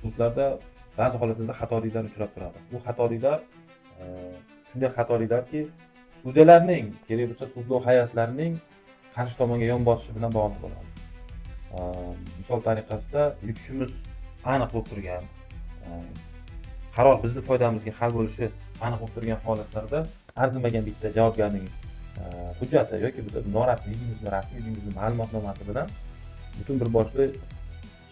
Sudlarda ba'zi holatlarda xatoliklar uchrab turadi. Bu xatoliklar shunday xatoliklarki, sudyalarning, kerak bo'lsa sudlov hayatlarining qarshi tomonga yon bosishi bilan bog'liq bo'ladi. Misol tariqasida yutishimiz aniq bo'lib turgan, qaror bizni foydamizga hal bo'lishi aniq bo'lib turgan holatlarda arzimagan bitta javobgarning hujjati yoki bitta norasmiy deymizmi, rasmiy deymizmi, ma'lumotnomasi bilan butun bir boshli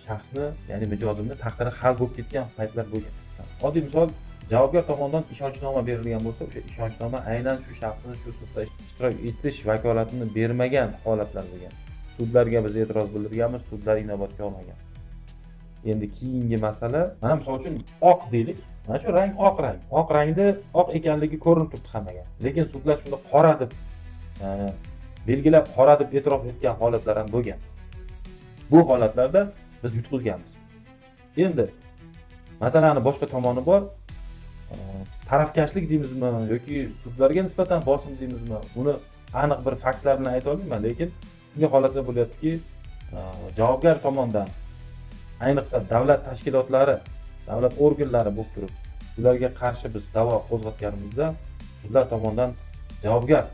shaxsni, ya'ni mijozimni taqdiri hal bo'lib ketgan paytlar bo'lgan. Oddiy misol, javobgar tomonidan ishonchnoma berilgan bo'lsa, o'sha ishonchnoma aynan shu shaxsni shu sudda ishtirok etish vakolatini bermagan holatlar bo'lgan. Sudlarga biz e'tiroz bildirganmiz, sudlar inobatga olmagan. Endi keyingi masala, mana misol uchun oq deylik. Mana shu rang oq rang. Oq rangni oq ekanligi ko'rinib turibdi hammaga. Lekin sudlar shuni qora deb belgilab, qora deb e'tirof etgan holatlar ham bo'lgan. Bu holatlarda biz yutqizganmiz. Endi masalani boshqa tomoni bor. Tarafkashlik deymizmi yoki sudlarga nisbatan bosim deymizmi, uni aniq bir faktlar bilan ayta olmayman, lekin shunday holatlar bo'lyaptiki, javobgar tomondan, ayniqsa davlat tashkilotlari, davlat organlari bo'lib turib, ularga qarshi biz da'vo qo'zg'atganimizda sudlar tomonidan javobgar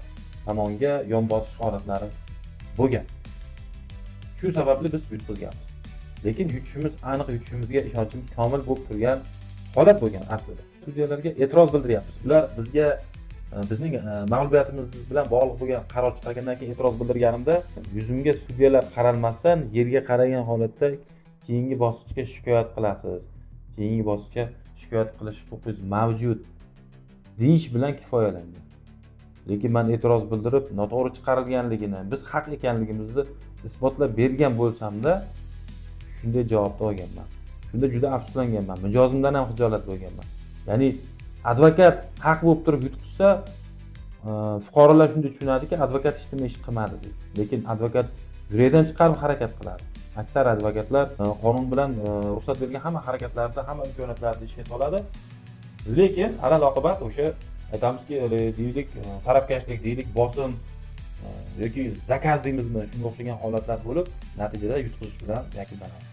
tomonga yon bosish holatlari bo'lgan. Shu sababli biz yutqizganmiz. Lekin yutishimiz aniq, yutishimizga ishonchimiz komil bo'lib turgan holat bo'lgan aslida. Sudyalarga e'tiroz bildiryapmiz. Ular bizga bizning mag'lubiyatimiz bilan bog'liq bo'lgan qaror chiqargandan keyin e'tiroz bildirganimda yuzimga sudyalar qaralmasdan yerga qaragan holatda keyingi bosqichga shikoyat qilasiz, keyingi bosqichga shikoyat qilish huquqingiz mavjud deyish bilan kifoyalangan. Lekin man e'tiroz bildirib, noto'g'ri chiqarilganligini, biz haq ekanligimizni isbotlab bergan bo'lsamda, shunday javobni olganman. Shunda juda afsuslanganman, mijozimdan ham xijolat bo'lganman. Ya'ni advokat haq bo'lib turib yutqizsa, fuqarolar shunday tushunadiki, advokat hech nima ish qilmadi deydi. Lekin advokat yurakdan chiqarib harakat qiladi. Aksar advokatlar qonun bilan ruxsat bergan hamma harakatlarni, hamma imkoniyatlarni ishga soladi. Lekin alal oqibat o'sha aytamizki, deylik, tarafkashlik deylik, bosim yoki заказ deymizmi, shunga o'xshagan holatlar bo'lib, natijada yutqizish bilan yakunlanadi.